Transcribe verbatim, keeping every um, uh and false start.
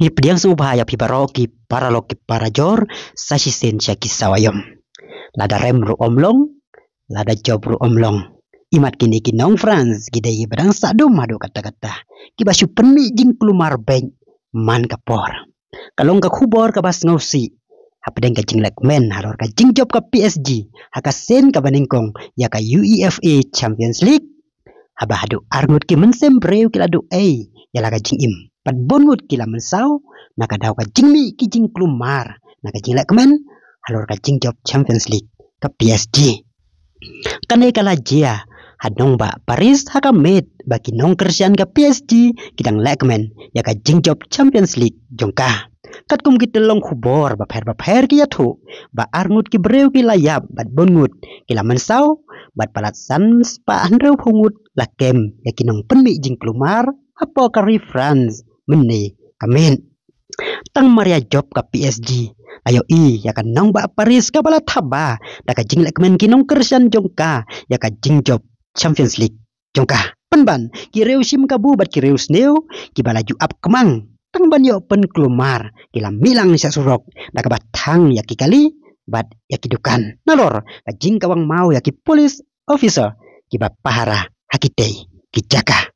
Ngi pdiang sngewbha ïa phi baroh ki paralok ki parajor, sa shisien sha ki saw aïom. Lada rem ruh ym long, lada jop ruh ym long. Imat kine ki nong France ki dei kiba dang sah dum haduh katta katta, kiba shu pynmih jingkulmar beit man ka por. Ka long ka khubor kaba sngewsih hapdeng ka jinglehkmen halor ka jingjop ka P S G ha ka sien kaba nyngkong ïa ka UEFA Champions League, haba haduh ar ngut ki mynsiem briew ki la duh ei ïa la ka jingim, bad bun ngut ki la mynsaw na ka daw ka jingmih ki jingkulmar na ka jinglehkmen halor ka jingjop Champions League ka P S G. Kane ka la jia ha nongbah Paris ha ka miet ba ki nongkyrshan ka P S G ki dang lehkmen ïa ka jingjop Champions League jong ka. Katkum ki tyllong khubor bapher bapher ki ïathuh ba ar ngut ki briew ki la ïap bad bun ngut ki la mynsaw, bad palat san spah hynriew phew ngut la kem ïa ki nongpynmih jingkulmar hapoh ka ri France mynne ka miet. Tang mar ïa jop ka P S G la ïohi ïa ka nongbah Paris kaba la thaba da ka jinglehkmen ki nongkyrshan jong ka ïa ka jingjop Champions League jong ka. Pynban ki riew shim kabu bad ki riew sniew kiba la ju ap kmang, tang ban ïoh pynkulmar ki la mih lang sha surok da kaba thang ïa ki kali bad ïa ki dukan, nalor ka jingkawang maw ïa ki police officer kiba pahara ha kitei ki jaka.